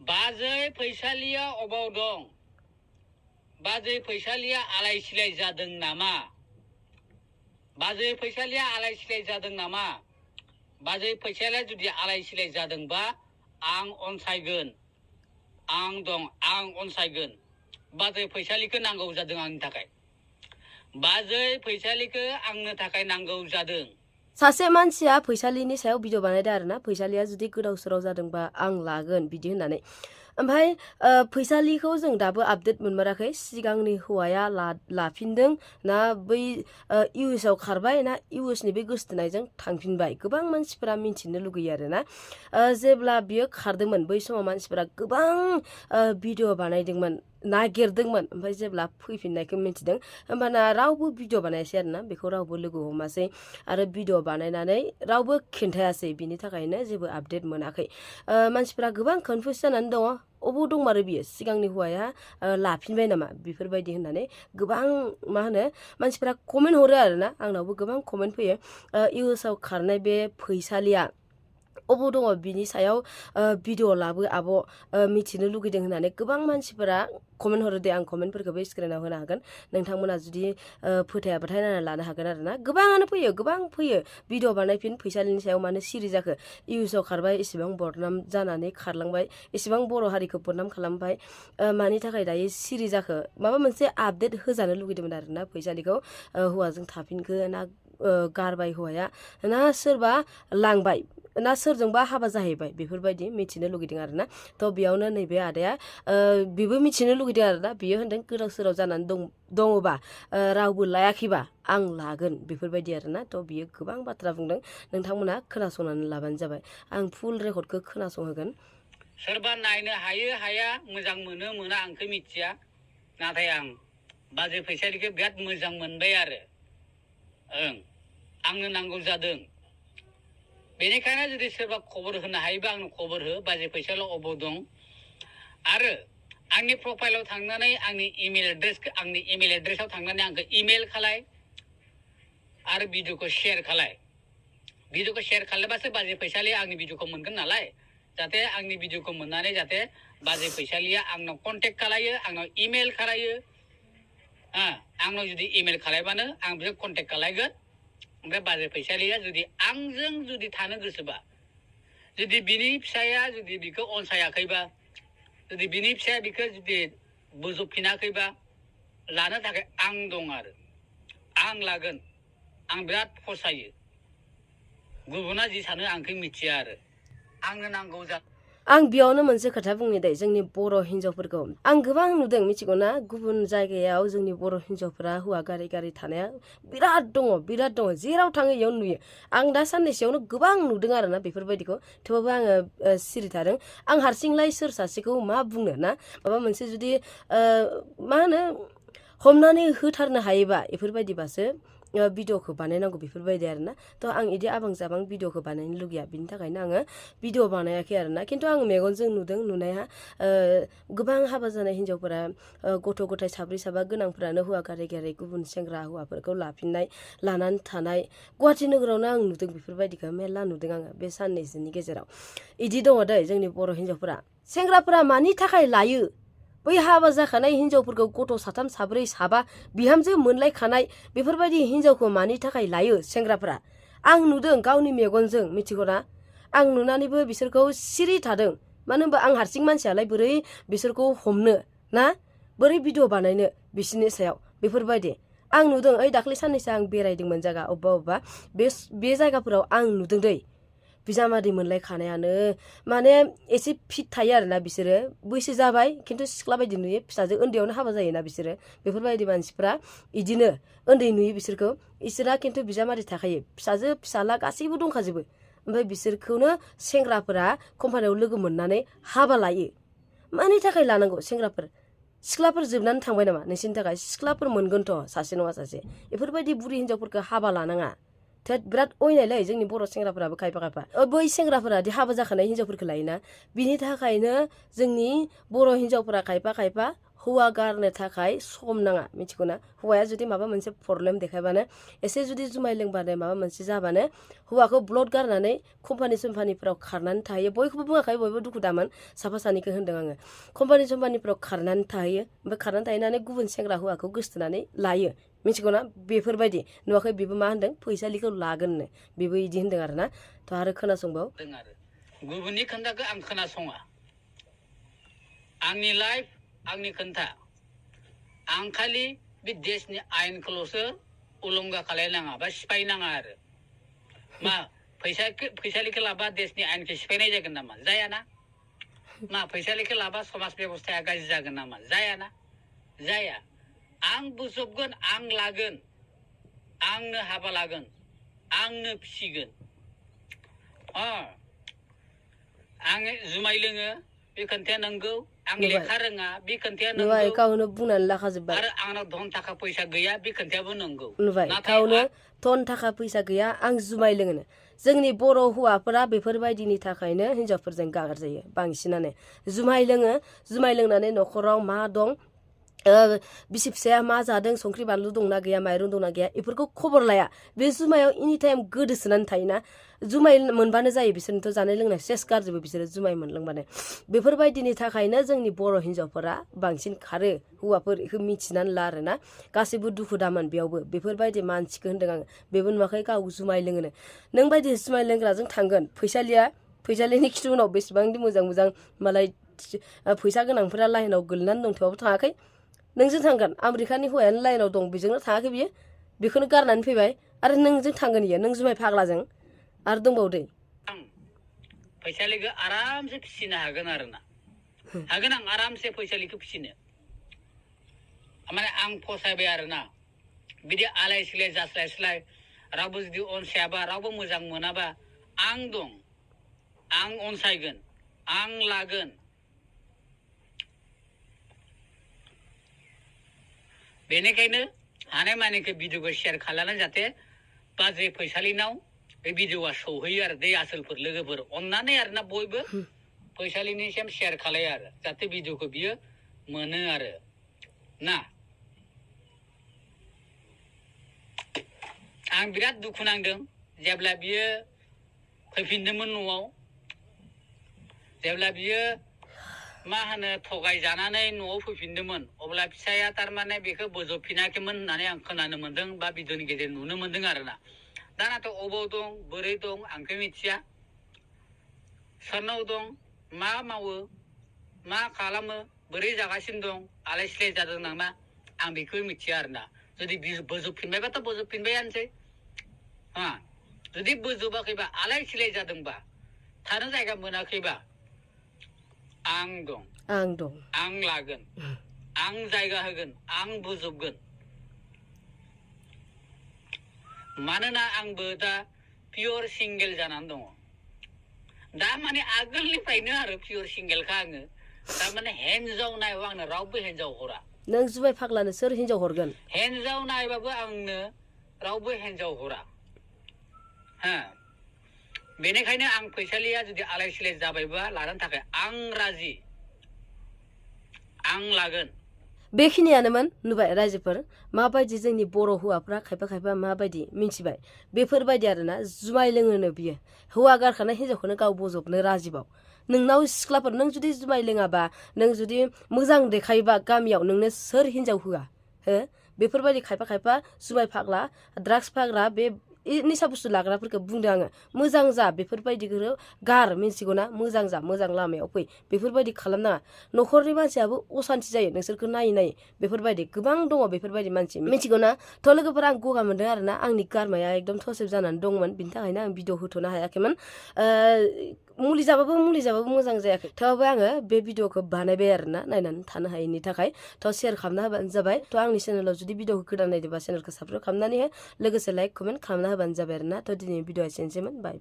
बाजै फैसालिया अबाव दं बाजै फैसालिया आलाय सिलाय जादों नामा बाजै फैसालिया आलाय सिलाय जादों नामा बाजै फैसालिया जुदि आलाय सिलाय जादोंबा आं अनसायगोन आं दं आं अनसायगोन बाजै फैसालिखौ नांगौ जादों आंनि थाखाय बाजै फैसालिखौ आंनो थाखाय नांगौ जादों सासे मानसिया फैसालिनि सायाव भिडिअ बानायदों आरोना फैसालिया जुदि गोदाव सोराव जादोंबा आं लागोन बिदि होननानै ओमफ्राय फैसालिखौ जों दाबो आपडेट मोनमाराखै सिगांनि हौवाया लाफिनदों ना बै इउएस आव खारबाय ना इउएस नि बे गोसथोनायजों थांफिनबाय गोबां मानसिफोरा मिन्थिनो लुगैयो आरोना जेब्ला बियो खारदोंमोन बै समाव मानसिफोरा गोबां भिडिअ बानायदोंमोन नागिरदोंमोन ओमफ्राय जेब्ला फैफिननायखौ मिन्थिदों होमबाना रावबो भिडिअ बानायासै आरोना बेखौ रावबो लोगो हमासै आरो भिडिअ बानायनानै रावबो खिन्थायासै बिनि थाखायनो जेबो आपडेट मोनाखै मानसिफोरा गोबां कनफ्युज जानानै दङ अबाव दंमारो बियो सिगांनि हौवाया लाफिनबाय नामा बेफोरबायदि होननानै गोबां मा होनो मानसिफोरा कमेन्ट हरो आरोना आंनावबो गोबां कमेन्ट फैयो इउएस आव खारनाय बे फैसालिया अबाव दङ बिनि सायाव भिडिअ लाबो आब' मिथिनो लुगैदों होननानै गोबां मानसिफोरा कमेन्ट हरो दे आं कमेन्टफोरखौबो स्क्रिनाव होनो हागोन नोंथांमोना जुदि फोथायाबाथाय नायना लानो हागोन आरोना गोबाङानो फैयो गोबां फैयो भिडिअ बानायफिन फैसालिनि सायाव मानो सिरि जाखो इउएस आव खारबाय एसेबां बदनाम जानानै खारलांबाय एसेबां बर' हारिखौ बदनाम खालामबाय मानि थाखाय दायो सिरि जाखो माबा मोनसे आपडेट होजानो लुगैदोंमोन आरोना फैसालिखौ हौवाजों थाफिनखो ना गारबाय हौवाया ना सोरबा लांबाय ना सोरजोंबा हाबा जाहैबाय बेफोरबायदि मिथिनो लुगैदों आरोना थ' बेयावनो नैबे आदाया बेबो मिथिनो लुगैदों आरोना बियो होनदों गोदाव सोराव जानानै दङबा रावबो लायाखैबा आं लागोन बेफोरबायदि आरोना थ' बियो गोबां बाथ्रा बुंदों नोंथांमोना खोनासंनानै लाबानो जाबाय आं फुल रेकर्डखौ खोनासंहोगोन सोरबा नायनो हायो हाया मोजां मोनो मोना आंखौ मिथिया नाथाय आं बाजै फैसालिखौ बिराद मोजां मोनबाय आरो आंनो नांगौ जादों बेनिखायनो जुदि सोरबा खबर होनो हायोबा आंनो खबर हो बाजै फैसालिया अबाव दं आरो आंनि प्रफाइलाव थांनानै आंनि इमेल एड्रेसाव थांनानै आंखौ इमेल खालाय आरो भिडिअखौ शेयार खालायबासो बाजै फैसालिया आंनि भिडिअखौ मोनगोन नालाय जाहाथे आंनि भिडिअखौ मोननानै जाहाथे बाजै फैसालिया आंनाव कन्टेक्ट खालायो आंनाव इमेल खालायो आंनाव जुदि इमेल खालायबानो आं बिखौ कन्टेक्ट खालायगोन ओमफ्राय बाजै फैसालिया जुदि आंजों जुदि थानो गोसोबा जुदि बिनि फिसाया जुदि बिखौ अनसायाखैबा जुदि बिनि फिसाया बिखौ जुदि बोजबफिनाखैबा लानो थाखाय आं दं आरो आं लागोन आं बिराद फसायो गुबुना जि सानो आंखौ मिथिया आरो आंनो नांगौ आं बेयावनो मोनसे खोथा बुंनि दे जोंनि बर' हिन्जावफोरखौ आं गोबां नुदों मिथिगौ ना गुबुन जायगायाव जोंनि बर' हिन्जावफोरा हौवा गारि थानाया बिराद दङ जेराव थाङो इयाव नुयो आं दा साननैसोआवनो गोबां नुदों आरोना बेफोरबायदिखौ थेवबाबो आङो सिरि थादों आं हारसिंलाय सोर सासेखौ मा बुंनो ना माबा मोनसे जुदि मा होनो हमनानै होथारनो हायोबा बेफोरबायदिबासो भिडिअखौ बानायनांगौ बेफोरबायदि आरोना थ' आं इदि आबां जाबां भिडिअखौ बानायनो लुगैया बिनि थाखायनो आङो भिडिअ बानायाखै आरोना खिन्थु आं मेगनजों नुदों नुनाया गोबां हाबा जानाय हिन्जावफोरा गथ' गथाय साब्रै साबा गोनांफोरानो हौवा गारि गुबुन सेंग्रा हौवाफोरखौ लानानै थानाय गुवाहाटि नोगोरावनो आं नुदों बेफोरबायदिखौ मेरला नुदों आङो बे साननैसोनि गेजेराव इदि दङ दै जोंनि बर' हिन्जावफोरा सेंग्राफोरा मानि थाखाय लायो बै हाबा जाखानाय हिन्जावफोरखौ गथ' साथाम साब्रै साबा बिहामजो मोनलायखानाय बेफोरबायदि हिन्जावखौ मानि थाखाय लायो सेंग्राफोरा आं नुदों गावनि मेगनजों मिथिगौना आं नुनानैबो बिसोरखौ सिरि थादों मानो होनबा आं हारसिं मानसियालाय बोरै बिसोरखौ हमनो ना बोरै भिडिअ बानायनो बिसोरनि सायाव बेफोरबायदि आं नुदों ओइ दाख्लै साननैसो आं बेरायदोंमोन जायगा अबेबा बे जायगाफोराव आं नुदों दै बिजामादै मोनलायखानायानो माने एसे फिट थायो आरोना बिसोरो बैसो जाबाय खिन्थु सिख्ला बायदि नुयो फिसाजो उन्दैयावनो हाबा जायोना बिसोरो बेफोरबायदि मानसिफ्रा इदिनो उन्दै नुयो बिसोरखौ इसोरा खिन्थु बिजामादै थाखायो फिसाजो फिसाला गासैबो दंखाजोबो ओमफ्राय बिसोरखौनो सेंग्राफोरा कम्पानियाव लोगो मोननानै हाबा लायो मानि थाखाय लानांगौ सिख्लाफोर जोबनानै थांबाय नामा नोंसोरनि थाखाय सिख्लाफोर मोनगोनथ' सासे नङा सासे बेफोरबायदि बुरि हिन्जावफोरखौ हाबा लानाङा बिराद अयनायलै जोंनि बर' सेंग्राफोराबो खायफा बै सेंग्राफोरा हाबा जाखानाय हिन्जावफोरखौ लायोना बिनि थाखायनो जोंनि बर' हिन्जावफोरा खायफा हुआ गारनो थाखाय सम नाङा मिथिगौ ना हुवाया जुदि माबा मोनसे प्रब्लेम देखायबानो एसे जुदि जुमाय लोंबानो माबा मोनसे जाबानो हुवाखौ ब्लड गारनानै कम्पानिफोराव खारनानै थाहैयो बयखौबो बुङाखै बयबो दुखु दामोन साफा सानैखौ होनदों आङो कम्पानिफोराव खारनानै थाहैयो ओमफ्राय खारनानै थाहैनानै गुबुन सेंग्रा हुवाखौ गोसथोनानै लायो मिथिगौ ना बेफोरबायदि नुवाखै बेबो मा होनदों फैसालिखौ लागोननो बेबो इदि होनदों आरो ना थ' आरो खोनासंबाव गुबुननि खोन्थाखौ आं खोनासङा आंनि लाइफ आंनि खोन्था आं खालि बे देशनि आयेनखौल'सो उलंघा खालायनाङा बा सिफायनाङा आरो मा फैसालिखौ लाबा देशनि आयेनखौ सिफायनाय जागोन नामा जायाना मा फैसालिखौ लाबा समाज बेबस्थाया गाज्रि जागोन नामा जायाना जाया आं बोजबगोन आं लागोन आंनो हाबा लागोन आंनो फिसिगोन आङो जुमाय लोङो बे खोन्थाया नंगौ आं लेखा रोङा बे खोन्थाया नंगौ गावनो बुंनानै लाखाजोब्बाय आरो आंनाव धन थाखा फैसा गैया बे खोन्थायाबो नंगौ नुबाय गावनो धन थाखा फैसा गैया आं जुमाय लोङो जोंनि बर' हौवाफोरा बेफोरबायदिनि थाखायनो हिनजावफोरजों गागार जायो बांसिनानो जुमाय लोङो जुमाय लोंनानै न'खराव मा दं बिसि फिसाया मा जादों संख्रि बानलु दंना गैया माइरं दंना गैया बेफोरखौ खबर लाया बे जुमायाव एनि टाइम गोदोसोनानै थायोना जुमाय मोनबानो जायो बिसोरनोथ' जानाय लोंनाय सेस गारजोबो बिसोरो जुमाय मोनलोंबानो बेफोरबायदिनि थाखायनो जोंनि बर' हिनजावफोरा बांसिन खारो हौवाफोर बेखौ मिथिनानै ला आरोना गासैबो दुखु दामोन बेयावबो बेफोरबायदि मानसिखौ होनदों आङो बेबो नुवाखै गाव जुमाय लोङोनो नों बायदि जुमाय लोंग्राजों थांगोन फैसालिनि खिथु उनाव बेसेबांदि मोजां मालाय फैसा गोनांफोरा लाइनाव गोलैनानै दं थेवबाबो थाङाखै नोंजों थांगोन आमेरिकानि हौवायानो लाइनाव दं बेजोंनो थाङाखै बियो बेखौनो गारनानै फैबाय आरो नोंजों थांगोन इयो नों जुमाय फाग्लाजों आरो दंबावो फैसालिखौ आरामसे फिसिनो हागोन आरोना हागोन आं आरामसे फैसालिखौ फिसिनो माने आं फसायबाय आरोना बिदि आलाय सिलाय जास्लायस्लाय रावबो जुदि अनसायाबा रावबो मोजां मोनाबा आं दं आं अनसायगोन आं लागोन बेनिखायनो हानायमानिखौ भिडिअखौ शेयार खालामनानै जाहाथे बाजै फैसालिनाव बे भिडिअआ सौहैयो आरो दै आसोलफोर लोगोफोर अननानै आरोना बयबो फैसालिनिसिम शेयार खालायो आरो जाहाथे भिडिअखौ बियो मोनो आरो ना आं बिराद दुखु नांदों जेब्ला बियो फैफिनदोंमोन न'आव जेब्ला बियो मा होनो थगायजानानै न'आव फैफिनदोंमोन अब्ला फिसाया थारमाने बेखौ बोजबफिनाखैमोन होननानै आं खोनानो मोन्दों बा भिडिअनि गेजेरजों नुनो मोन्दों आरोना दानाथ' अबाव दं बोरै दं आंखौ मिथिया सोरनाव दं मा मावो मा खालामो बोरै जागासिनो दं आलाय सिलाय जादों नामा आं बेखौ मिथिया आरोना जुदि बोजबफिनबायबाथ' बोजबफिनबायानोसै जुदि बोजबाखैबा आलाय सिलाय जादोंबा थानो जायगा मोनाखैबा आं दं आं लागोन आं जायगा होगोन आं बोजबगोन मानोना आंबो दा पियर सिंगेल जानानै दङ दा माने आगोलनिफ्रायनो आरो पियर सिंगेलखा आङो थारमाने हिन्जाव नायाव आंनो रावबो हिन्जाव हरा नों जुमाय फाग्लानो सोर हिन्जाव हरगोन हिन्जाव नायबाबो आंनो रावबो हिन्जाव हरा बेनिखायनो आं फैसालिया जुदि आलाय सिलाय जाबायबा लानो थाखाय आं राजि आं लागोन बेखिनियानोमोन नुबाय रायजोफोर माबायदि जोंनि बर' हौवाफ्रा खायफा माबायदि मिथिबाय बेफोरबायदि आरोना जुमाय लोङोनो बियो हौवा गारखानाय हिन्जावखौनो गाव बजबनो राजिबाव नोंनाव सिख्लाफोर नों जुदि जुमाय लोङाबा नों जुदि मोजां देखायोबा गामियाव नोंनो सोर हिन्जाव होआ हो बेफोरबायदि खायफा जुमाय फाग्ला ड्राग्स फाग्ला बे निसा बुस्थु लाग्राफोरखौ बुंदों आङो मोजां जा बेफोरबायदिखौ गार मिथिगौ ना मोजां जा मोजां लामायाव फै बेफोरबायदि खालामनाङा न'खरनि मानसियाबो असान्थि जायो नोंसोरखौ नायै बेफोरबायदि गोबां दङ बेफोरबायदि मानसि मिथिगौ ना थ' लोगोफोर आं गगा मोनदों आरोना आंनि गारमाया एकदम थसेब जानानै दंमोन बिनि थाखायनो आं भिडिअ होथ'नो हायाखैमोन मुलि जाबाबो मोजां जायाखै थेवबो आङो बे भिडिअखौ बानायबाय आरोना नायनानै थानो हायैनि थाखाय थ' शेयार खालामना होबानो जाबाय थ' आंनि चेनेलाव जुदि भिडिअखौ गोदान नायदोंबा चेनेलखौ साबस्क्राइब खालामनानै हो लोगोसे लाइक कमेन्ट खालामना होबानो जाबाय आरोना थ' दिनै भिडिअआ एसेनोसैमोन बाय